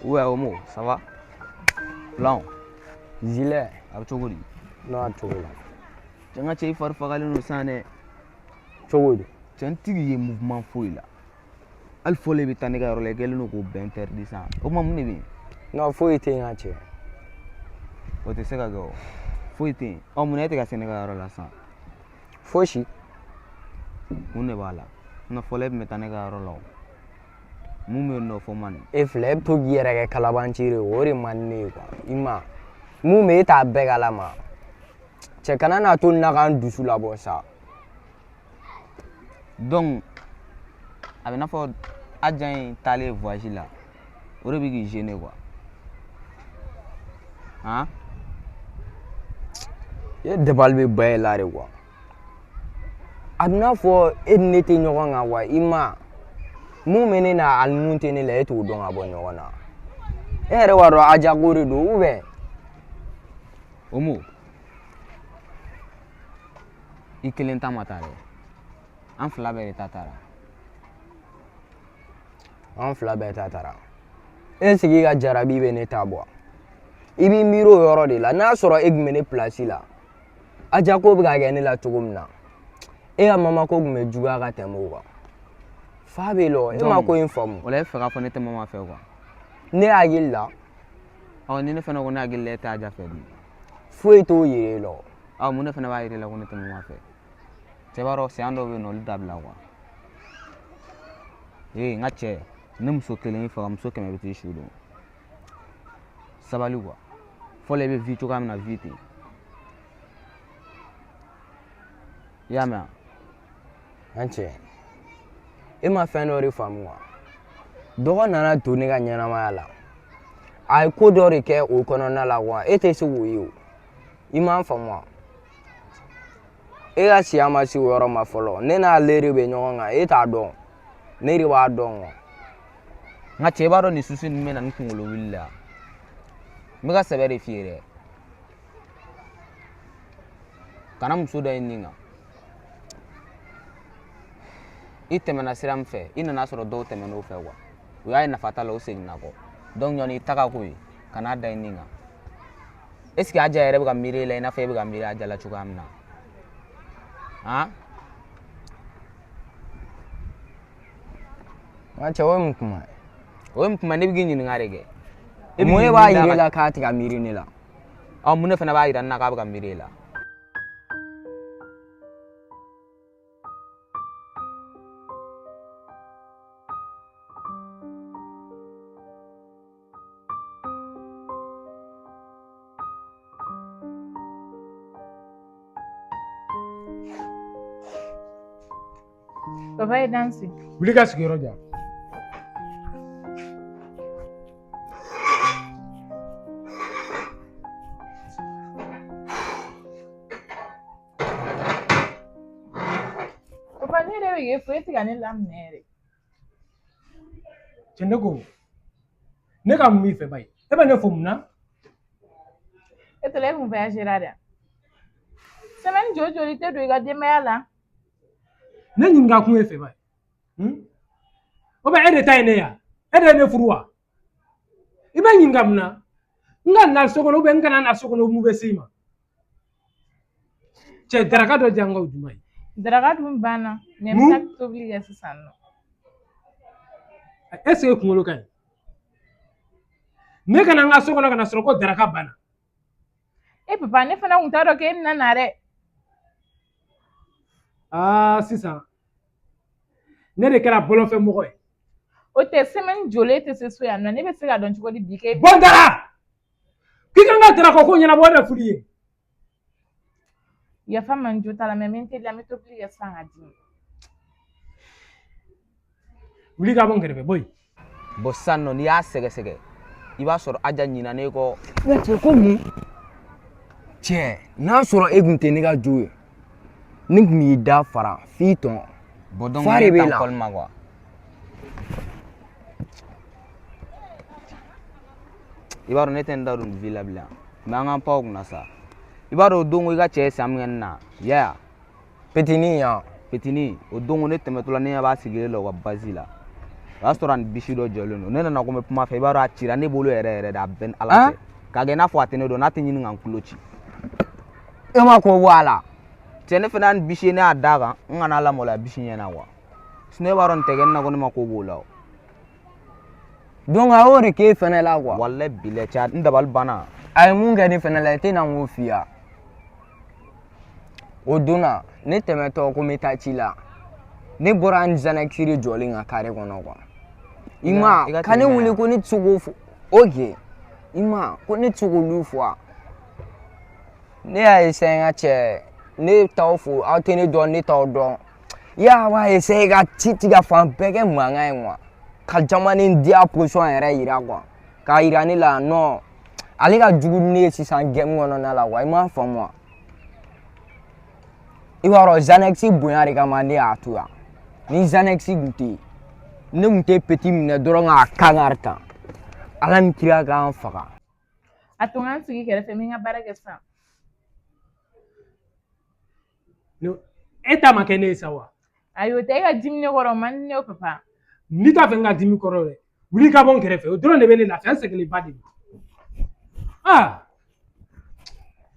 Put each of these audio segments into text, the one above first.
Ouais, Omo, ça va? Plan. Zilɛ. A bɛ cogo di? N'a cogo la. Cɛ, n ka cɛ, i fari fagalen don sisan dɛ. Cogo di? Cɛ, n t'i ye mouvement foyi la. Hali fɔlɔ i bɛ taa ne ka yɔrɔ la, i kɛlen don k'o bɛɛ interdit sisan. O tuma mun de bɛ yen? Non, foyi tɛ yen, n ka cɛ. O tɛ se ka kɛ o. Foyi tɛ yen. Ɔ, mun na e tɛ ka se ne ka yɔrɔ la sisan? Fosi. Mun de b'a la? Sinon fɔlɔ e tun bɛ taa ne ka yɔrɔ la o. Mun bɛ yen nɔ fɔ man nin? E filɛ, e bɛ to k'i yɛrɛ kɛ kalabanci de ye, o de man di ne ye quoi. I ma mun bɛ e t'a bɛɛ kalama. Cɛ, kana n'a to nin na k'an dusu labɔ sa. Donc a bɛ n'a fɔ Aja in taalen voyage la, o de bɛ k'i gêner quoi. Han? E dabali bɛ ba e la de quoi. A bɛ n'a fɔ e ni ne tɛ ɲɔgɔn kan wa? I ma mun bɛ ne na ani mun tɛ ne la, e t'o dɔn ka bɔ ɲɔgɔn na. E yɛrɛ b'a dɔn Aja ko de don ou bien? Omo, i kelen ta ma taa dɛ, an fila bɛɛ de ta taara. An fila bɛɛ ta taara. E sigi ka jarabi bɛ ne ta bɔ. I b'i miiri o yɔrɔ de la. N'a sɔrɔ e tun bɛ ne pilasi la, Aja ko bɛ ka kɛ ne la cogo min na, e ka mama ko tun bɛ juguya ka tɛmɛ o kan. Fa bɛ lɔ, e ma ko in faamu. O la e fɛ k'a fɔ ne tɛ mama fɛ quoi? Ne hakili la. Ɔ, ni ne fana ko ne hakili la e tɛ Aja fɛ dun? Foyi t'o yira e la. Ɔ, mun de fana b'a yira e la ko ne tɛ mama fɛ? Cɛ, b'a dɔn siɲɛ dɔw bɛ yen nɔ, olu dabila quoi. Ee, n ka cɛ, ne muso kelen y'i faga, muso 100 bɛ t'i su don. Sabali quoi. Fɔlɔ i bɛ vie cogoya min na, vie ten. I y'a mɛn wa? An cɛ, e ma fɛn dɔ de faamu wa? Dɔgɔ nana don ne ka ɲɛnamaya la, a ye ko dɔ de kɛ o kɔnɔna la wa, e tɛ se k'o ye o. I m'a faamu wa? E ka siya ma se o yɔrɔ ma fɔlɔ. Ne n'ale de bɛ ɲɔgɔn kan, e t'a dɔn, ne de b'a dɔn wa. N ka cɛ, i b'a dɔn nin souci ninnu bɛ na ni kunkolo wuli la. N bɛ ka sɛbɛ de f'i ye dɛ. Kana muso da i nin kan. I tɛmɛna sira min fɛ, i nana sɔrɔ dɔw tɛmɛn'o fɛ quoi. U y'a ye nafa t'a la, u seginna kɔ. Donc ɲɔni i taga ko ye, kan'a da i nin kan. Est ce que Aja yɛrɛ bɛ ka miiri e la i n'a fɔ e bɛ ka miiri Aja la cogoya min na? Han? N ka cɛ, o ye mun kuma ye? O ye mun kuma ye? Ne bɛ k'i ɲininka de kɛ. E mun de b'a yira e la k'a tɛ ka miiri ne la? Ɔ, mun de fana b'a yira ne na k'a bɛ ka miiri e la? Papa ye danse. Wuli ka sigiyɔrɔ jan. Papa, ne yɛrɛ bɛ k'e fo, e tɛ ka ne laminɛ yɛrɛ. Cɛ, ne ko ne ka mun b'i fɛ bayi? E bɛ ne fo mun na? E tɛla e kun voyagera de. Semaine joli joli tɛ don i ka denbaya la? Ne ɲininka kun ye fɛ bayi. O bɛ e de ta ye ne ya? E de ye ne furu wa? I bɛ ɲininka mun na? N ka na so kɔnɔ ou bien n kana na so kɔnɔ, mun bɛ se i ma? Cɛ, daraka dɔ di yan ka o juma ye. Daraka dun banna, mais n bɛ taa tobili kɛ sisan nɔ. Est ce que kunkolo ka ɲi? Ne ka na n ka so kɔnɔ ka na sɔrɔ ko daraka banna. E papa, ne fana kun t'a dɔn k'e nana dɛ. Aa, sisan ne de kɛra bɔlɔnfɛ mɔgɔ ye. O tɛ, semaine joli e tɛ se so yan nɔ, ne bɛ se ka dɔn cogo di bi k'e. Bɔ n dara! K'i ka n ka daraka ko ɲɛnabɔ, o de furu ye. Yafa ma, n jo t'a la, mais n bɛ n teliya, n bɛ tobili kɛ sisan ka d'i ma. Wuli ka bɔ n kɛrɛfɛ, bɔ yen. Bon, sisan nɔ, n'i y'a sɛgɛsɛgɛ, i b'a sɔrɔ Aja ɲinɛna e kɔ. Ne cɛ, ko mun? Cɛ, n'a sɔrɔ e kun tɛ ne ka jo ye, ne kun b'i da fara f'i tɔn. Bon, donc Fa de ne b'e t'an la. kɔli ma quoi. I b'a dɔn ne tɛ n da don nin vie la bilen, mais an k'an pan o kunna sa. I b'a dɔn o don ko i ka cɛ ye san min kɛ ne na ya? Petini yan. Petini, o don ko ne tɛmɛtɔla, ne ɲɛ b'a sigilen la u ka base la. O y'a sɔrɔ a ni bisi dɔ jɔlen don. Ne nana ko n bɛ kuma a fɛ, i b'a dɔn a cira ne bolo yɛrɛ yɛrɛ de, a bɛɛ ni Ala cɛ. K'a kɛ i n'a fɔ a tɛ ne dɔn, n'a tɛ ɲini ka n tulo ci. E ma ko bɔ a la. Cɛ, ne fana y'a ni bisi ye, ne y'a d'a kan, n kana lamaloya bisi ɲɛna quoi. Sinon e b'a dɔn nin tɛ kɛ ne na ko ne ma ko b'o la o. Donc a y'o de k'e fɛnɛ la quoi. Walayi bilayi cɛ, n dabali banna. A ye mun kɛ ne fɛnɛ la, i tɛ na n k'o f'i ye. O don na, ne tɛmɛtɔ ko n bɛ taa ci la, ne bɔra ni Zanɛkisi de jɔlen ka kare kɔnɔ quoi. I ma ka ne wele ko ne tɛ se k'o fɔ. Ok, i ma ko ne tɛ se k'olu fɔ wa? Ne y'a essayer n ka cɛ, ne t'aw fo, aw tɛ ne dɔn, ne t'aw dɔn. I y'a b'a essayer ka ci ci ka fan bɛɛ kɛ mankan ye quoi, ka jamanen diya position yɛrɛ yira quoi, k'a yira ne la non, ale ka jugu ni ne ye sisan game kɔnɔna la quoi. I m'a faamu wa? I b'a dɔn Zanɛkisi bonya de kama ne y'a to yan. Ni Zanɛkisi tun tɛ yen, ne tun tɛ petit minɛ dɔrɔn k'a kangari tan. Ala ni kira k'an faga. A to n ka n sigi kɛrɛfɛ, n bɛ n ka baara kɛ sisan. E ta ma kɛ ne ye sa wa? Ayi, o tɛ e ka dimi ne kɔrɔ, o man di ne ye papa. N'i t'a fɛ n ka dimi kɔrɔ dɛ, wuli ka bɔ n kɛrɛfɛ, o dɔrɔn de bɛ ne lafiya, n sɛgɛnlenba de don. Ah!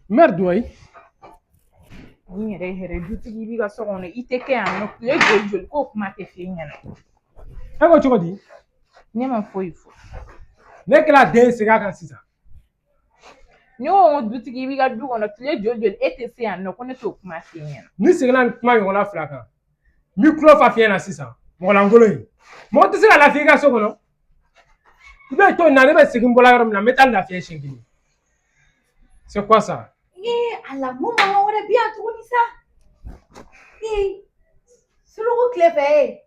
Merde wayi. Ni yɛrɛ ye hɛrɛ, dutigi b'i ka so kɔnɔ, i tɛ kɛ yan nɔ tile joli joli k'o kuma tɛ f'e ɲɛna. E ko cogo di? Ne ma foyi fɔ. Ne kɛra den segin a kan sisan. Ne ko dutigi b'i ka du kɔnɔ tile joli joli e tɛ se yan nɔ, ko ne t'o kuma f'i ɲɛna. N'i seginna nin kuma ɲɔgɔnna fila kan, n b'i tulo fa fiɲɛ na sisan, mɔgɔlankolon in. Mɔgɔ tɛ se ka lafiya i ka so kɔnɔ. I bɛ to nin na, ne bɛ segin n bɔra yɔrɔ min na, n bɛ taa lafiya siɲɛ kelen. C'est quoi ça? Ee Ala, mun mankan wɛrɛ bi yan tuguni sa? Ee, suruku tile fɛ e.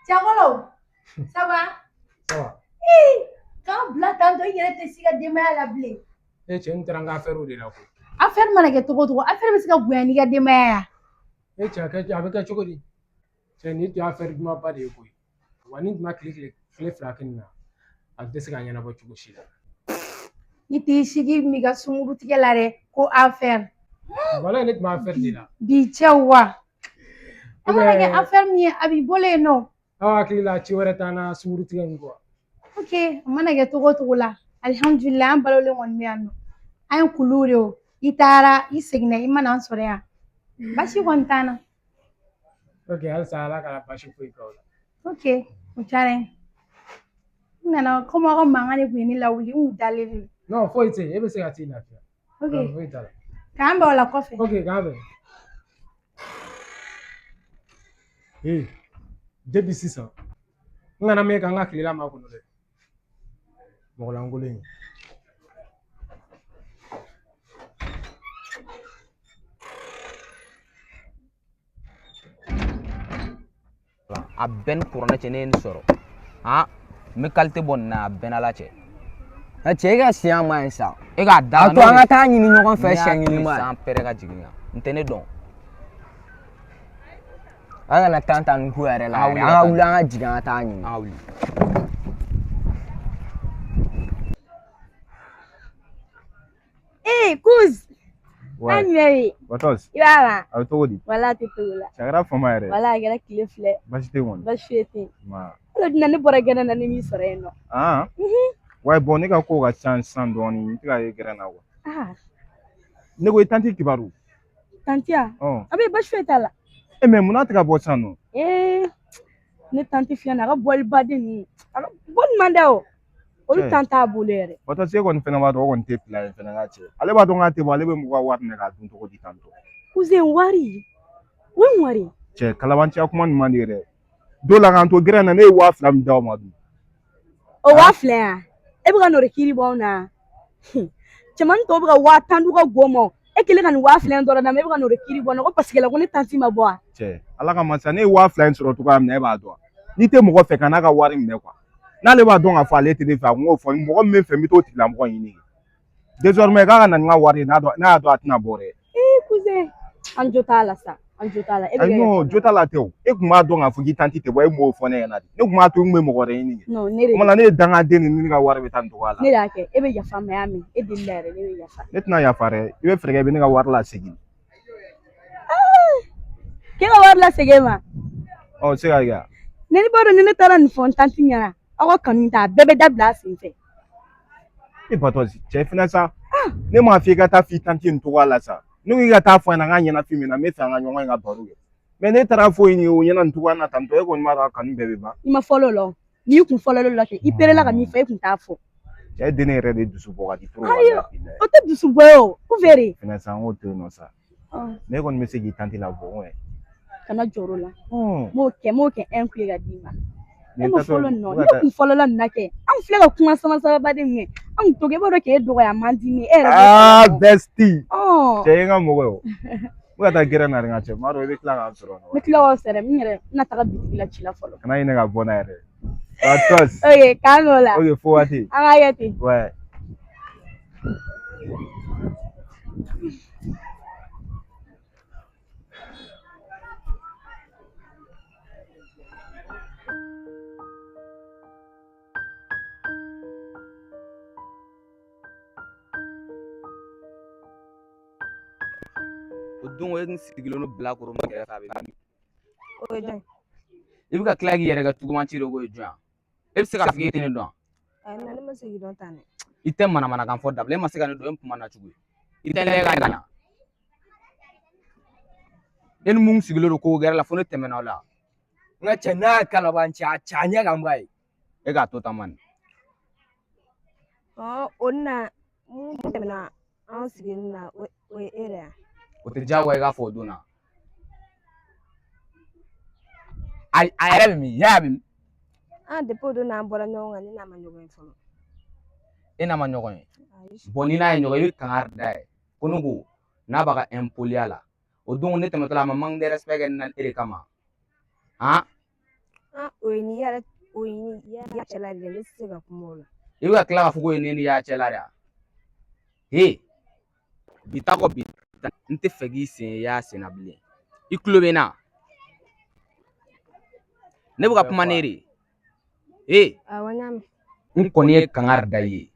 Cɛkɔrɔ, ça va? Ça va. Ee, k'an bila tan tɔ, i yɛrɛ tɛ s'i ka denbaya la bilen. E cɛ, n taara n ka affaire de la koyi. Affaire mana kɛ cogo o cogo, affaire bɛ se ka bonya n'i ka denbaya ye. E cɛ, a bɛ kɛ cogo di? Cɛ, nin tun ye affaire dumanba de ye koyi. Wa ni tun ma tile fila kɛ nin na, a tɛ se ka ɲɛnabɔ cogo si la. I t'i sigi m'i ka sunkuru tigɛ la dɛ, ko affaire. Walayi, ne tun bɛ affaire de la. Bi cɛw wa. A mana kɛ affaire min ye, a b'i bolo yen nɔ. Aw hakili la ci wɛrɛ t'an na sunkuru tigɛ in kɔ. Ok, a mana kɛ cogo o cogo la, alihamudulila, an balolen kɔni bɛ yan nɔ. An ye kuluw de o. I taara, i seginna, i mana an sɔrɔ yan. Baasi kɔni t'an na. Ok, halisa Ala kana baasi foyi k'aw la. Ok, o diyara n ye. N nana komi aw ka mankan de tun ye ne lawuli, n kun dalen de don. Non, foyi tɛ yen, e bɛ se ka t'i lafiya. Ok. Foyi t'a la. K'an bɛn o la kɔfɛ. Ok, k'an bɛn. Ee, depuis sisan, n kana mɛn ka n ka tilela makɔnɔ dɛ. Mɔgɔlankolon in. A bɛɛ ni kuranɛ cɛ, ne ye nin sɔrɔ. Han, n bɛ qualité bɔ nin na, a bɛɛ n'Ala cɛ. A cɛ, e ka siya man ɲi sa. E k'a da. A to an ka taa ɲini ɲɔgɔn fɛ siɲɛ kelen ma. San pɛrɛ ka jigin yan. N tɛ ne dɔn. An kana tan ta nin ko yɛrɛ la. An ka wuli, an ka jigin, an ka taa ɲini. An ka wuli. Ee Kuz. Ouais. An jumɛn bɛ yen? Batos. I b'a la? A bɛ cogo di? Wala a tɛ togo la. Cɛ, a kɛra fama yɛrɛ. Wala a kɛra tile filɛ. Baasi tɛ kɔni. Baasi foyi tɛ yen. Ma. Hali dun na ne bɔra gɛrɛn na, ne m'i sɔrɔ yen nɔ. Ah. Ouais, bon, ne ka ko ka ca sisan dɔɔni, n tɛ ka ye gɛrɛn na quoi. Ah. Ne ko i tantie kibaru. Tantie ya? Ɔn. A bɛ baasi foyi t'a la. E mais munna a tɛ ka bɔ sisan nɔ? Ee ne tantie filɛ nin ye, a ka bɔlibaden ninnu, a ka bɔli man dɛ o. Olu tan t'a bolo yɛrɛ. Batos, e kɔni fɛnɛ b'a dɔn o kɔni tɛ plan ye fɛnɛ ka cɛ. Ale b'a dɔn k'a tɛ bɔ, ale bɛ mɔgɔ ka wari minɛ k'a dun cogo di tantɔ. Cousin, wari. O ye mun wari ye? Cɛ, kalabanciya kuma nin man di yɛrɛ. Don la k'an to gɛrɛn na, ne ye 2000 min d'aw ma dun. O 2000 yan? E bɛ ka n'o de kiiri bɔ anw na? Cɛmanin tɔw bɛ ka 10,000 d'u ka go ma. E kɛlen ka nin 2000 in dɔrɔn d'a ma, e bɛ ka n'o de kiiri bɔ n na ko parce que la ko ne tantie ma bɔ wa? Cɛ, Ala ka masa, ne ye 2000 in sɔrɔ cogoya min na, e b'a dɔn. N'i tɛ mɔgɔ fɛ, ka n'a ka wari minɛ quoi. N'ale b'a dɔn k'a fɔ ale tɛ ne fɛ, a kun k'o fɔ mɔgɔ min bɛ fɛ, n bɛ t'o tigilamɔgɔ ɲini. Désormais k'a ka na ni n ka wari ye, n'a y'a dɔn a tɛna bɔ dɛ. Ee cousin, an jo t'a la sa, an jo t'a la. E bɛ Ayi non, jo t'a la tɛ o. E kun b'a dɔn k'a fɔ k'i tantie tɛ bɔ, e m'o fɔ ne ɲɛna de. Ne kun b'a to n kun bɛ mɔgɔ wɛrɛ ɲini. Non, ne de. O kuma la ne ye dangaden de ni ne ka wari bɛ taa nin cogoya la. Ne de y'a kɛ, e bɛ yafa n ma, y'a mɛn? E delila yɛrɛ, ne bɛ yafa. Ne tɛna yafa dɛ, i bɛ fɛɛrɛ kɛ i bɛ ne ka wari lasegin. K'e ka wari lasegin e ma? Ɔ, o tɛ se ka kɛ wa? Ne ni b'a dɔn ni ne taara nin fɔ n tanti ɲɛna aw ka kanu ta a bɛɛ bɛ dabila a sen fɛ. E Batɔsi, cɛ fɛnɛ sa. Ne m'a f'i ka taa f'i tanti nin cogoya la sa. Ne ko i ka taa fɔ a ɲɛna n k'a ɲɛnafin bɛ n na, n bɛ fɛ an ka ɲɔgɔn ye ka baro kɛ. Mais ne taara fɔ yen o ɲɛna nin cogoya na tantɔ, e kɔni b'a dɔn a kanu bɛɛ bɛ ban. I ma fɔlɔ o la o. N'i kun fɔlɔ la kɛ i perela ka min fɔ e kun t'a fɔ. Cɛ den ne yɛrɛ de dusu bɔ ka di trop. Ayi, o tɛ dusu bɔ ye o. U feere. Fɛnɛ sa, n k'o to yen nɔ sa. Ne kɔni bɛ se k'i tanti labɔ n yɛrɛ. Kana jɔrɔ o la. N b'o kɛ, n b'o kɛ un coup ye ka d'i ma. Ne E ma fɔlɔ nin nɔ, ne kun fɔlɔla nin na kɛ. Anw filɛ ka kuma sama sama de min kɛ. Anw to kɛ, i b'a dɔn k'e dɔgɔya man di ne ye. E yɛrɛ b'o Ah, kalama. bestie. Ɔn. Cɛ ye n ka mɔgɔ ye o. N bɛ ka taa gɛrɛn na de n ka cɛ. N b'a dɔn i bɛ tila k'an sɔrɔ. N bɛ tila k'o sɛrɛ, n yɛrɛ n bɛna taga bitigi la ci la fɔlɔ. Kana ɲinɛ ka bɔ n'a yɛrɛ. Batos. Ok, k'an n'o la. Ok, fo waati. An k'a kɛ ten. Ouais. O don e kun sigilen don bilakoro min kɛrɛfɛ a bɛ min? O ye jɔn ye? I bɛ ka tila k'i yɛrɛ kɛ tugumanci de k'o ye jɔn ye? E bɛ se k'a fɔ k'e tɛ ne dɔn? Ayi, ne ma se k'i dɔn tan dɛ. I tɛ manamanakan fɔ dabila, e ma se ka ne dɔn, e kuma na cogo ye. I tɛ ne ka ɲa. E ni mun sigilen don ko gɛrɛ la fo ne tɛmɛna o la. N ka cɛ n'a ye kalaban ci a cɛ a ɲɛ kan ba ye. E k'a to tan man. Ɔ, o na mun tɛmɛna anw sigilen na, o ye e yɛrɛ ye. O tɛ diyagoya i k'a fɔ o don na. A yɛrɛ bɛ min? Yaya bɛ min? An depuis o don n'an bɔra ɲɔgɔn kan, ne n'a ma ɲɔgɔn ye fɔlɔ. E n'a ma ɲɔgɔn ye? Bon, ni n'a ye ɲɔgɔn ye, i bɛ kangari da ye. Ko ne ko n'a b'a ka impoliya la. O don ne tɛmɛtɔ la, a ma manque de respect kɛ ne na e de kama. Han? Ah, o ye ni yɛrɛ, o ye ni yɛrɛ cɛla de ye, ne tɛ se ka kuma o la. I bɛ ka tila k'a fɔ k'o ye ne ni y'a cɛla de ye. He, bi ta kɔ bi ta, n tɛ fɛ k'i sen ye y'a sen na bilen. I tulo bɛ n na? Ne bɛ ka kuma ne de ye. He. Awɔ, n y'a mɛn. N kɔni ye kangari da i ye.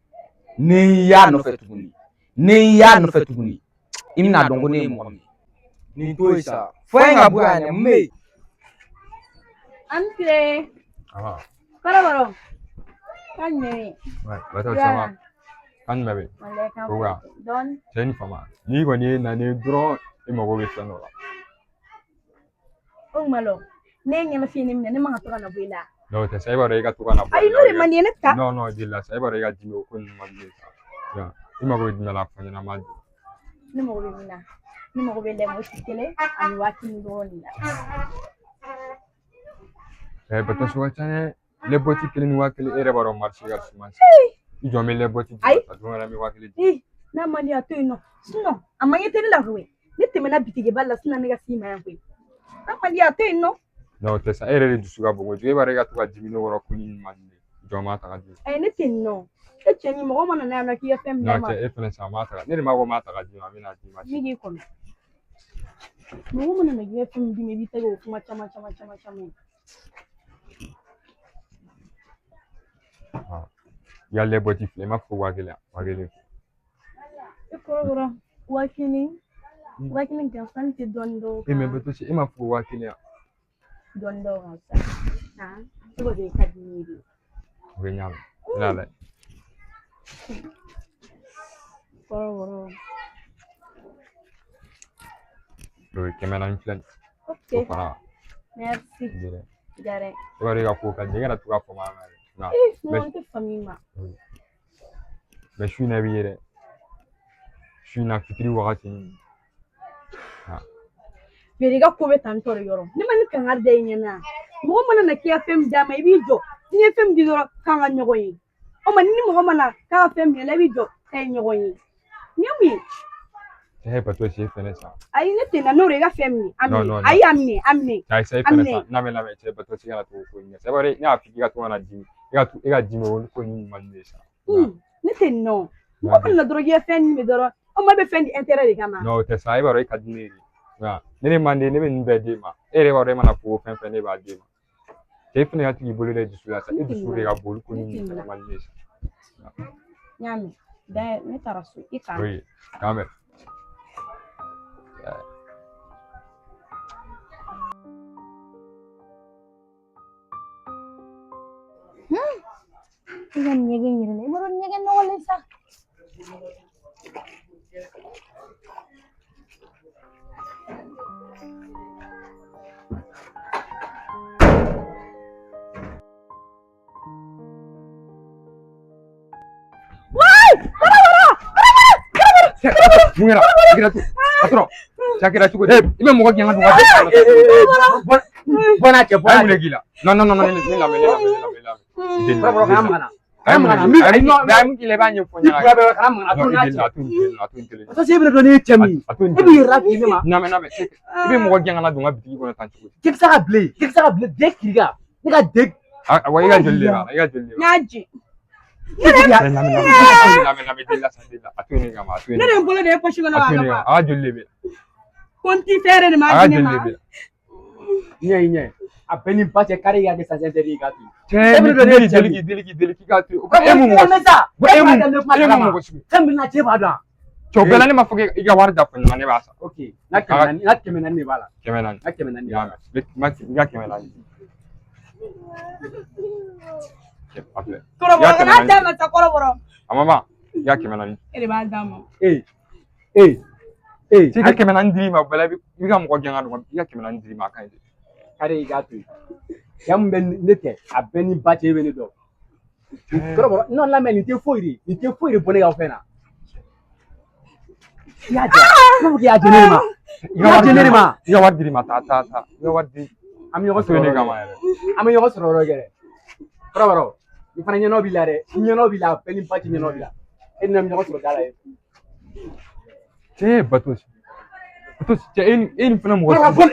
Ni n y'a nɔfɛ tuguni, ni n y'a nɔfɛ tuguni, i bɛna dɔn ko ne ye mɔgɔ min ye. Nin to yen sa. Fɔ in ka bɔ yan dɛ, mun bɛ yen? An tile. Kɔrɔbɔrɔ. Kan jumɛn bɛ yen? Bato sama. Kan jumɛn bɛ yen? Walayi kan O wa. Dɔɔni. Cɛ ni fama. N'i kɔni ye na ne dɔrɔn, i mago bɛ fɛn dɔ la. O kuma lɔ, ne ye ɲɛnafin ne minɛ, ne man ka to ka na bɔ i la. Non, o tɛ sa, e b'a dɔn i ka to ka na bɔ. Ayi, n'o de man di ye, ne ta. Non, non, delila sa, e b'a dɔn i ka dimi o ko ninnu man di ne ye sa. I mago bɛ jumɛn la, fɔ n ɲɛna, n b'a di. Ne mago bɛ min na, ne mago bɛ lɛmɔsi kelen ani 5000 dɔrɔn de la. Ɛ, bato so ka ca dɛ. Lɛbɔti kelen ni 1000, e yɛrɛ b'a dɔn marché ka suma sa. I jɔ n bɛ lɛbɔti di ma, don wɛrɛ n bɛ 1000 di. N'a man di a to yen nɔ. Sinon, a man ɲɛ tɛ ne la koyi. Ne tɛmɛna bitigiba la, sinon ne ka s'i ma yan koyi. N'a man di a to yen nɔ. Non, o tɛ sa, e yɛrɛ de dusu ka bon kojugu. E b'a dɔn e ka to ka dimi ne kɔrɔ ko ni man di ne ye. Jɔ n b'a ta ka di. Ayi, ne tɛ nin nɔ. E cɛ ni mɔgɔ mana na yan nɔ k'i ka fɛn minɛ ma. Non, cɛ, e fɛnɛ sa, n b'a ta ka. Ne de m'a fɔ n b'a ta ka d'i ma, n bɛna d'i ma. Ne k'i kɔnɔ. Mɔgɔ mana na k'i ka fɛn min d'i ma, i b'i tɛgɛ o kuma caman caman caman caman ye. I ka lɛbɔti filɛ, i m'a fɔ 1000, 1000. E kɔrɔbɔrɔ, 1000, 1000 gansan tɛ dɔɔnin dɔw kan. E mɛ bato e m'a fɔ 1000 yan. Dɔɔnin dɔw kan sa. Han, e b'a dɔn i ka di ne ye de. O bɛ ɲa mɛn. N bɛna lajɛ. Kɔrɔbɔrɔ. O ye 400 filɛ nin ye. Ok. O fara. Merci. Jɛrɛ. Jɛrɛ. E b'a dɔn i ka ko ka di, e kana to ka fama a ma dɛ. Eh, non, n tɛ fama i ma. Mais su in na i bɛ ye dɛ. Su in na fitiri wagati ninnu. Bere i ka ko bɛ tan tɔ de yɔrɔ. Ne ma ni kangari da i ɲɛna. Mɔgɔ mana na k'i ka fɛn min d'a ma, i b'i jɔ. N'i ye fɛn min di dɔrɔn, k'an ka ɲɔgɔn ye. O ma ni mɔgɔ mana k'a ka fɛn minɛ la, i b'i jɔ k'a ye ɲɔgɔn ye. Nin ye mun ye? Eh, bato si fɛnɛ sa. Ayi, ne tɛ na n'o de ye i ka fɛn minɛ. A minɛ. Ayi, a minɛ, a minɛ. Ayi, sa e fɛnɛ sa. N'a bɛ lamɛn cɛ, bato si kana to ko ɲɛ. Sa e b'a dɔn ne y'a f'i ka to ka na dimi. E ka dimi o ko ninnu man di ne ye sa. Ne tɛ nin nɔ. Mɔgɔ mana na dɔrɔn k'i ka fɛn minɛ dɔrɔn, o ma bɛ fɛn di intérêt de kama. Non, o tɛ sa, e b'a dɔn e ka di ne ye de. Ne de man di, ne bɛ nin bɛɛ d'e ma. E yɛrɛ b'a dɔn e mana fɔ fɛn fɛn ne b'a d'e ma. Cɛ fɛnɛ ka tigi bolo dɛ dusu la sa, e dusu de ka bon olu ko ninnu fɛnɛ man di ne ye sa. N y'a mɛn. D'ailleurs, ne taara so, i k'an. Oui, k'an bɛn. I ka nin ɲɛgɛn yɛrɛ la, i b'a dɔn ɲɛgɛn nɔgɔlen sa. Mun kɛra? A kɛra cogo patron, cɛ a kɛra cogo di? I bɛ mɔgɔ gɛn ka don ka Bɔ n'a cɛ, bɔ A ye n'a mun de cɛ. k'i la? Non non non non, ne lamɛn, ne lamɛn, ne lamɛn, ne lamɛn. Kɔrɔbɔrɔ, kana maga n na. A ye mun de Kana k'i maga n la? na. A ye mun k'i la? I b'a ɲɛfɔ n Ni ɲɛna. bonya bɛ kana maga n na, a to Non, i n'a deli la, cɛ. a to nin kelen na, a to nin kelen na. Parce que e bɛna dɔn ne ye cɛ min ye. A to nin E b'i yɛrɛ lafili ne ma. Namɛ namɛ, i bɛ mɔgɔ gɛn ka na don n ka bitigi kɔnɔ tan cogo di? K'i bɛ se ka bilen, k'i bɛ se ka bilen, den kirika. Ne ka den. A wa i ka joli de b'a la, i ka joli de N b'a la. y'a jɛ. Lamɛn lamɛn lamɛn lamɛn, deli la sa, deli la. A to yen ne kama, a to yen Ne ne de ye kama. n bolo de ye poche kɔnɔ A k'a to yen ne ka kama. A ka joli de bɛ. Ko n t'i fɛ yɛrɛ de A m'a ka di ne joli ma. de bɛ. Ɲɛ i ɲɛ. A bɛɛ ni ba cɛ kari i ka kɛ sanfɛ i ka to yen. Cɛ, E bɛna dɔn ne ye ne cɛ deli min k'i ye. deli k'i deli k'i k'a to yen. E mun mɔgɔ Mɔgɔ sa. Bon, E e b'a mun daminɛ kuma e mun kalama. mɔgɔ sugu? Fɛn min na cɛ b'a dɔn. Cɛ, o bɛɛ la ne m'a fɔ k'i ka wari da fɔ ɲɛna, ne b'a san. Ok, n ka 400, n ka 400 de b'a la. 400. N ka 400 de Y'a b'a la. mɛn, n ka 400 di. A filɛ. Kɔrɔbɔrɔ, I ka kana 400 d'a ma sa kɔrɔbɔrɔ. A ma ban, i ka 400. E de b'a d'a ma. Ee, ee, ee. I ka 400 dir'i ma, o bɛɛ la i bɛ ka mɔgɔ gɛn ka don, i ka 400 dir'i ma, a ka ɲi. Kari i k'a to yen. Cɛ min bɛ ne tɛ, a bɛɛ ni ba cɛ, e bɛ ne dɔn. Kɔrɔbɔrɔ, non lamɛn, nin tɛ foyi de, nin tɛ foyi de bɔ ne ka fɛn na. I y'a jɛ, ne ko k'i y'a jɛ ne de ma. I ka I y'a wari jɛ ne dir'i de ma, ma. i ka wari dir'i ma, taa taa taa. I ka wari di. An bɛ ɲɔgɔn A to sɔrɔ yen ne yɔrɔ kama kɛ. yɛrɛ. An bɛ ɲɔgɔn sɔrɔ yɔrɔ kɛ dɛ. Kɔrɔbɔrɔ, i fana ɲɛnɔ b'i la dɛ. I ɲɛnɔ b'i la, a bɛɛ ni ba cɛ ɲɛnɔ b'i la. E ni ne bɛ ɲɔgɔn sɔrɔ da la yen. Cɛ, bato. Bato, cɛ, e ni fana mɔgɔ Kɔrɔbɔrɔ, sugu. bɔ ni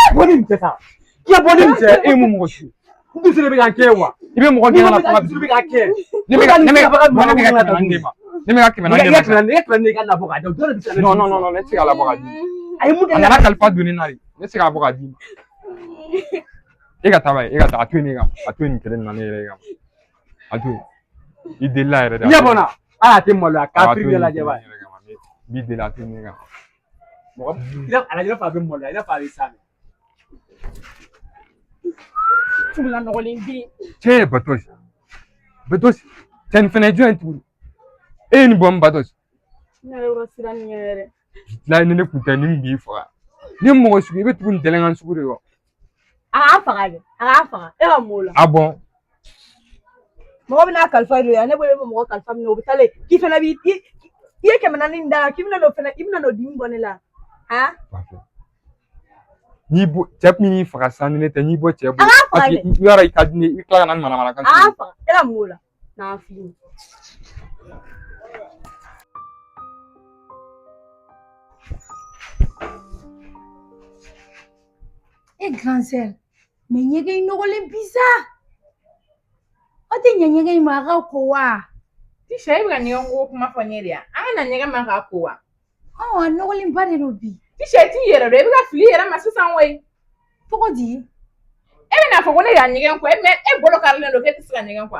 e bɔ ni nin cɛ sa. K'i ka bɔ ni nin cɛ. Cɛ, e mun mɔgɔ sugu? N dusu de bɛ ka kɛ wa. I bɛ mɔgɔ N'i gɛn ko ka na bɛ kuma. ka dusu bɛ ka kɛ. Ne bɛ ka ne bɛ ne bɛ ka 400 d'e ma. Ne bɛ ka 400 I d'e ka ma. 400, i ka 400 i ka labɔ k'a di. O dɔrɔn de bɛ se ka ne Non dusu non non sɔrɔ. non, ne tɛ se k'a labɔ k'a d'i ma. A ye mun kɛ A ne la? nana kalifa don ne na de. Ne tɛ se k'a bɔ k'a d'i ma. E ka taa ba ye, e ka taa, a to yen ne kama. A to yen nin kelen na ne yɛrɛ kama. A to yen. I delila yɛrɛ de. Ɲɛ bɔ n na. Hali a tɛ maloya A kafiri to de yen lajɛ ba ye. nin yɛrɛ kama. Ne b'i deli, a to yen ne kama. Mɔgɔ i n'a a lajɛ i n'a fɔ a bɛ maloya, i n'a fɔ a bɛ s'a mɛ. Fugula nɔgɔlen den. Cɛ, Batosi. Batosi. Cɛ, nin fɛnɛ ye jɔn ye tuguni? E ye nin bɔ min, Batosi? Ne yɛrɛ yɔrɔ siran nin ɲɛ yɛrɛ. Bilayi, ni ne kun tɛ, nin b'i faga. Ni mɔgɔ sugu, i bɛ tugu nin dɛlɛnkan sugu de kɔ. A k'a faga dɛ, a k'a faga. E ka mun o la? A bɔn. Mɔgɔ bɛna kalifa don yan, ne bolo e bɛ mɔgɔ kalifa minɛ, o bɛ taa le k'i fana b'i i i ye 400 in d'a kan, k'i bɛna n'o fana, i bɛna n'o dimi bɔ ne la. Han? N'i bɔ cɛ min y'i faga sisan, ni ne tɛ, n'i bɔ cɛ bolo. A k'a faga Parce que dɛ. i yɔrɔ i ka di ne ye, i bɛ tila ka na ni manamanakan A k'a sugu ye. faga. E ka mun o la? N'a fili. E grand sœur, mais ɲɛgɛn in nɔgɔlen bi sa. Aw tɛ ɲɛ ɲɛgɛn in ma a ka ko wa? Tisha, e bɛ ka ɲɛgɛn ko kuma fɔ ne de ya. An ka na ɲɛgɛn man k'a ko wa? Ɔ, a nɔgɔlenba de don bi. Tisha, i t'i yɛrɛ dɔn, i bɛ ka fili i yɛrɛ ma sisan koyi. Cogo di? E bɛna fɔ ko ne ka ɲɛgɛn ko, e mɛ e bolo karilen don k'e tɛ se ka ɲɛgɛn ko.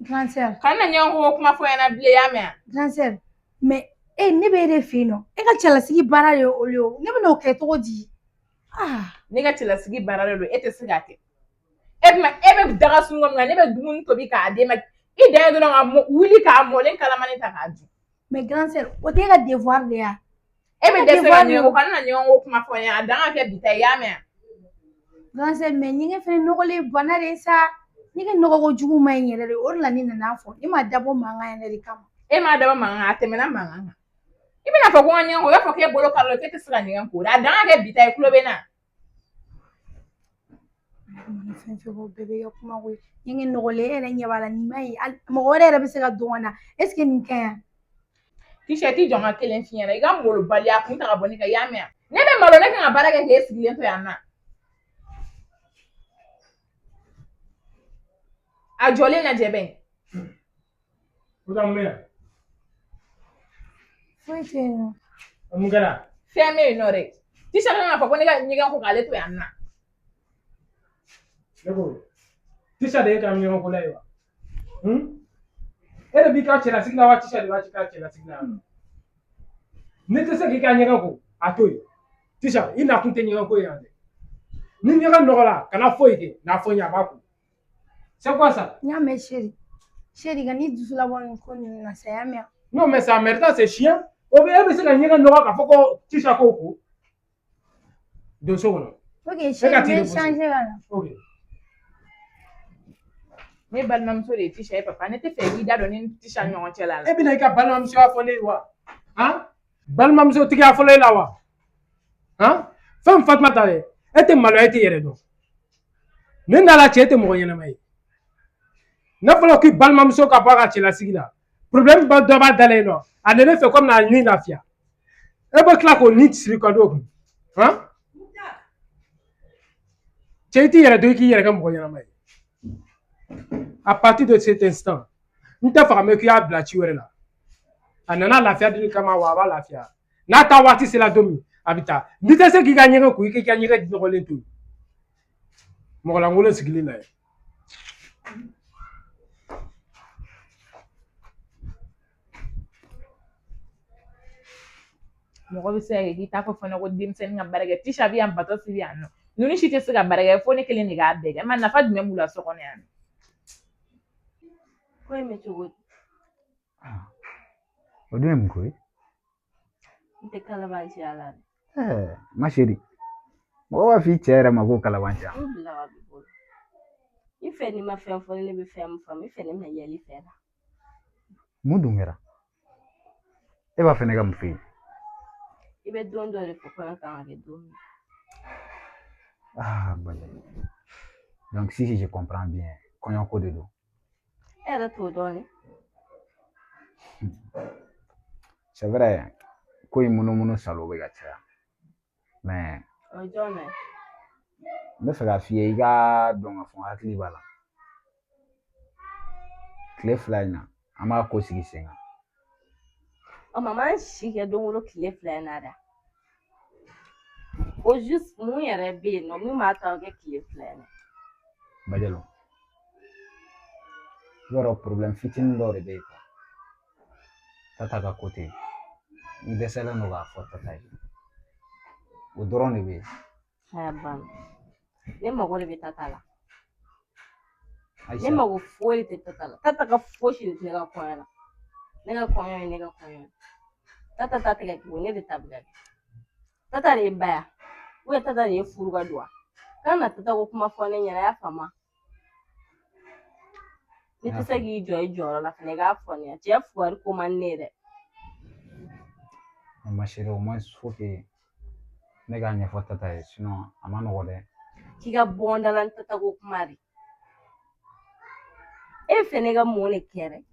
Grand sœur. Kana na ɲɛgɛn ko kuma fɔ ɲɛna bilen, i y'a mɛn wa? Grand sœur, mais e ne bɛ e de fɛ yen nɔ. E ka cɛlasigi baara de ye olu ye o. Ne bɛ n'o kɛ cogo di? Ah. Ne ka cɛlasigi baara de don, e tɛ se k'a kɛ. E bɛ e bɛ daga sunɔgɔ min na, ne bɛ dumuni tobi k'a d'e ma. I dan ye dɔrɔn ka wuli k'a mɔlen kalamani ta k'a dun. Mais grand sœur, o t'e ka devoir de ye wa? E bɛ dɛsɛ ka ɲɛgɛn ko, kana na ɲɛgɛn ko kuma fɔ n ye, a dan ka kɛ bi ta ye, i y'a mɛn wa? Grand sœur, mais ɲɛgɛn fɛnɛ nɔgɔlen bana de ye sa. Ɲɛgɛn nɔgɔ kojugu ma ɲi yɛrɛ de, o de la ne nana fɔ. Ne m'a dabɔ mankan yɛrɛ de kama. E m'a dabɔ mankan, a tɛmɛna mankan kan. I bɛna fɔ ko n ka ɲɛgɛn ko, i b'a fɔ k'e bolo kari la, k'e tɛ se ka ɲɛgɛn ko. A dan ka kɛ bi ta ye, tulo bɛ n na. Mana fɛn fɛn fɔ, bɛɛ bɛ kɛ kuma koyi. Ɲɛgɛn nɔgɔlen, e yɛrɛ ɲɛ b'a la, nin ma ɲi. Hali mɔgɔ wɛrɛ yɛrɛ bɛ se ka don ka na. Est ce que nin ka ɲi wa? Tisha, t'i jɔ n ka kelen f'i ɲɛna, i ka malobaliya kun ta ka bɔ ne kan, i y'a mɛn wa? Ne bɛ malo, ne kan ka baara kɛ k'e sigilen to yan nɔ. A jɔlen lajɛ bɛ. O ka mun bɛ yan? Foyi tɛ yen nɔ. Mun kɛra? Fɛn bɛ yen nɔ dɛ. Tisha kan k'a fɔ ko ne ka ɲɛgɛn ko k'ale to yan nɔ. Ne ko, Tisha de ye ka ɲɛgɛn ko la ye wa? E de b'i ka cɛlasigi la wa, Tisha de b'a ka cɛlasigi la? Ne tɛ se k'i ka ɲɛgɛn ko, a to yen. Tisha, i nakun tɛ ɲɛgɛn ko ye yan dɛ. Ni ɲɛgɛn nɔgɔla, kana foyi kɛ. N'a fɔ n ye, a b'a ko. C'est quoi ça? N y'a mɛn chéri. Chéri, ka n'i dusu labɔ nin ko ninnu na sa, y'a mɛn. Non, mais ça maintenant c'est chiant. O bɛ e bɛ se ka ɲɛgɛn nɔgɔ k'a fɔ ko Tisa k'o ko. Don so kɔnɔ. Ok E chéri, ka n t'i bɛ reposer. changer ka na. Ok. Ne balimamuso de ye Tisha ye papa, ne tɛ fɛ k'i da don ne ni Tisha ni ɲɔgɔn cɛ la. E bɛna i ka balimamusoya fɔ ne ye wa? Han? Balimamuso tigiya fɔlɔ e la wa? Han? Fɛn Fatumata dɛ, e tɛ maloya, e tɛ yɛrɛ dɔn. Ne n'Ala cɛ, e tɛ mɔgɔ ɲɛnama ye. N'a fɔra k'i balimamuso ka bɔ a ka cɛlasigi la, problème ba dɔ b'a dalen nɔ, a nana ne fɛ komi a ni lafiya. E bɛ tila k'o ni siri ka d'o kun. Han? Cɛ, i t'i yɛrɛ dɔn, i k'i yɛrɛ kɛ mɔgɔ ɲɛnama ye. À partir de cet instant, n tɛ fɛ ka mɛn k'i y'a bila ci wɛrɛ la. A nana lafiya dili kama wa, a b'a lafiya. N'a taa waati sera don min, a bɛ taa. N'i tɛ se k'i ka ɲɛgɛn ko, i k'i ka ɲɛgɛn nɔgɔlen to yen. Mɔgɔ lankolon sigilen na yen. Mɔgɔ bɛ se ka kɛ k'i t'a fɔ fana ko denmisɛnnin ka baara kɛ. Tisha bɛ yan, Batɔsi bɛ yan nɔ. Ninnu si tɛ se ka baara kɛ, fo ne kelen de k'a bɛɛ kɛ. Ma nafa jumɛn b'u la so kɔnɔ yan nɔ? Ko in bɛ cogo di? O dun ye mun ko ye? N tɛ kalabanciya la dɛ. Ɛɛ, ma chérie, mɔgɔ b'a f'i cɛ yɛrɛ ma ko kalabanciya. N bila ka b'i bolo. I fɛ n'i ma fɛn fɔ ne bɛ fɛn min faamu, i fɛ ne bɛna yɛlɛ i fɛ la. Mun dun kɛra? E b'a fɛ ne ka mun f'e ye? I bɛ don dɔ de fɔ kɔɲɔ kan ka kɛ don min. Ah, Bajalo. Donc si je comprends bien, kɔɲɔko de don. E yɛrɛ t'o dɔn dɛ. C'est vrai, ko in munumunu salo bɛ ka caya. Mais O ye jɔn nɔ ye? n bɛ fɛ k'a f'i ye, i ka dɔn k'a fɔ n hakili b'a la. Tile 2 in na, an b'a ko sigi sen kan. Ɔ mama, an si kɛ don o don tile 2 in na dɛ. O juste mun yɛrɛ bɛ yen nɔ min b'a to a bɛ kɛ tile 2 in na? Bajalo, i b'a dɔn problème fitinin dɔ de bɛ yen quoi. Tata ka côté, n dɛsɛlen don k'a fɔ Tata ye. O dɔrɔn de bɛ yen. A banna. Ne mago de bɛ Tata la. Ne Ayisa, mago foyi de tɛ Tata la. Tata ka fosi de tɛ ne ka kɔɲɔ la. Ne ka kɔɲɔ ye ne ka kɔɲɔ ye. Tata ta tɛ ka kɛ, ne de ta bɛ ka kɛ. Tata de ye ba ya. Ou bien Tata de ye furu ka don wa? Kana na Tata ko kuma fɔ ne ɲɛna, i y'a faamu? N'i tɛ se k'i jɔ i jɔyɔrɔ la fana, i k'a fɔ ne ɲɛna. Cɛ fugari ko man di ne ye dɛ. Ma chérie, au moins faut que ne k'a ɲɛfɔ Tata ye, sinon a ma nɔgɔ dɛ. K'i ka bɔ n da la ni Tata ko kuma de. E fɛ ne ka mun de kɛ dɛ?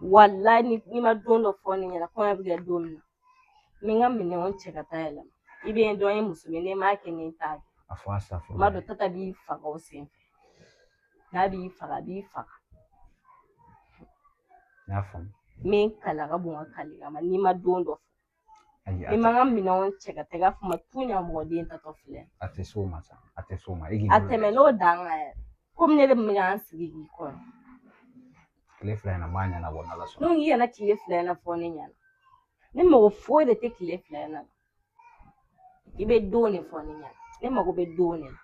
Walayi n'i ma don dɔ fɔ ne ɲɛna kɔɲɔ bɛ kɛ don min na, n bɛ n ka minɛnw cɛ ka taa yɛlɛma. I bɛ n dɔn, n ye muso ye, n'i m'a kɛ ne t'a kɛ. A fɔ asafurulayi. N b'a dɔn Tata b'i faga o sen fɛ. N'a b'i faga, a b'i faga. N y'a faamu. N bɛ n kali a ka bon ka kali kama n'i ma don dɔ fɔ. Ayi, a N'i ma tɛ n ka minɛnw cɛ ka taa, i k'a fɔ ma tu ɲamɔgɔden tatɔ filɛ. A tɛ s'o ma sa, a tɛ s'o ma. I k'i A bolo tɛmɛ n'o dan kan yɛrɛ. Komi ne de tun bɛ k'an sigi k'i kɔnɔ. Tile 2 in na, n b'a ɲɛnabɔ n'Ala sɔnna. N'o k'i kana tile 2 in na fɔ ne ɲɛna. Ne mago foyi de tɛ tile 2 in na. I bɛ don de fɔ ne ɲɛna. Ne mago bɛ don de la.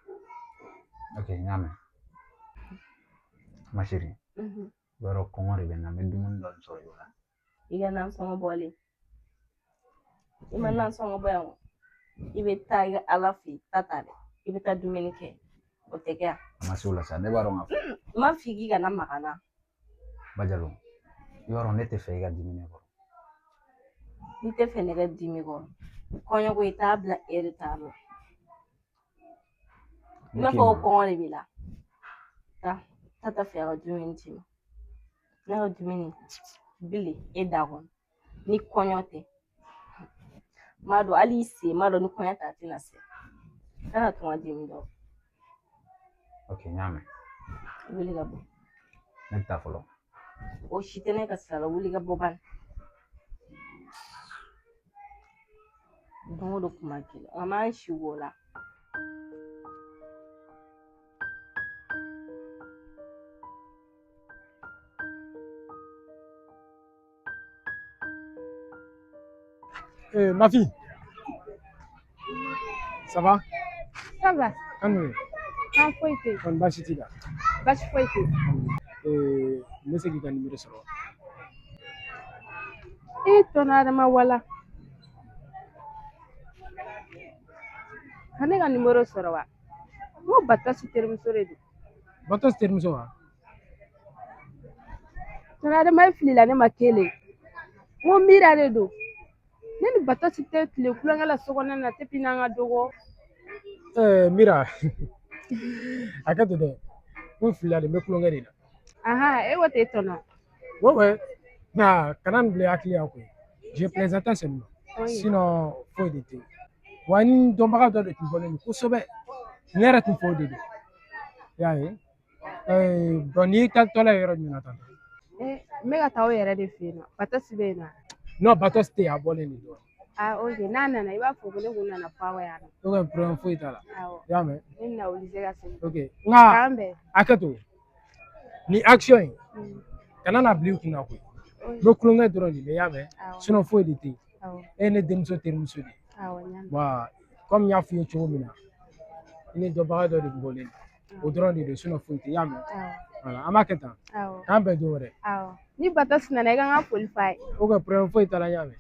Ok, n y'a mɛn. Ma chérie, i b'a dɔn kɔngɔ de bɛ n na, n bɛ dumuni dɔɔni sɔrɔ i la. I ka nasɔngɔ bɔlen. I ma nasɔngɔ bɔ yan o. I bɛ taa i ka Ala fɛ yen, Tata dɛ. I bɛ taa dumuni kɛ. O tɛ kɛ yan. A ma se o la sa, ne b'a dɔn k'a fɔ. N m'a f'i k'i kana maga n na. Bajalo, i b'a dɔn ne tɛ fɛ i ka dimi ne kɔrɔ. N'i tɛ fɛ ne ka dimi kɔrɔ, kɔɲɔko i t'a bila, e de t'a bila. I Ne b'a k'i fɔ ko ma. kɔngɔ de b'i la. Taa Tata fɛ a ka dumuni d'i ma. Ne ka dumuni bilen e da kɔnɔ. Ni kɔɲɔ tɛ. N b'a dɔn hali i sen, n b'a dɔn ni kɔɲɔ tɛ a tɛna se. Kana to n ka dimi dɔn. Ok, n y'a mɛn. Wuli ka bɔ. Ne bɛ taa fɔlɔ. O si tɛ ne ka sira la, wuli ka bɔ bani. Don o don kuma kelen, an b'an si k'o la. Eh, ma fille. Ça va? Ça va. Kan jumɛn? Kan foyi tɛ yen. Kɔni baasi t'i la? Baasi foyi tɛ yen. N bɛ se k'i ka nimoro sɔrɔ wa? E tɔnɔ Adama wala. Ka ne ka nimoro sɔrɔ wa? N ko Batasi terimuso de don. Batasi terimuso wa? Tɔnɔ Adama e filila ne ma kelen. N ko Mira de don. Ne ni Batasi tɛ tile kulonkɛ la so kɔnɔna na depuis n'an ka dɔgɔ. Mira, hakɛ to dɛ. N filila de, n bɛ kulonkɛ de la. Ahan, e ko ten tɔnɔ. Ouais, ouais. Nka kana nin bila i hakili la koyi. Je plaisantais seulement. Oui. Sinon, foyi de tɛ yen. Wa ni dɔnbaga dɔ de tun bɔlen don kosɛbɛ. Ne yɛrɛ tun f'o de don. I y'a ye? Bon, n'i taatɔla ye yɔrɔ jumɛn na tan? N bɛ ka taa o yɛrɛ de fɛ yen nɔ. Batasi bɛ yen nɔ. Non, Batasi tɛ yen, a bɔlen de don. Ah, ok. N'a nana i b'a fɔ ko ne kun nana fɔ aw yan nɔ. Ok, problème foyi t'a la. Awɔ. I y'a mɛn? Ne bɛna obligé ka segin. Ok. Nka K'an bɛn. hakɛ to. Nin action in, kana n'a bila i kunna koyi. N bɛ kulonkɛ dɔrɔn de la, i y'a mɛn? Awɔ. Sinon foyi de tɛ yen. Awɔ. E ye ne denmuso terimuso de ye. Awɔ, n y'a mɛn. Wa komi n y'a f'i ye cogo min na, i ni dɔnbaga dɔ de bɔlen don. O dɔrɔn de don, sinon foyi tɛ yen, i y'a mɛn? Awɔ. Voilà, an b'a kɛ tan. Awɔ. K'an bɛn don wɛrɛ. Awɔ. Ni Batasi nana i ka n ka foli f'a ye. Ok, problème foyi t'a la, n y'a mɛn.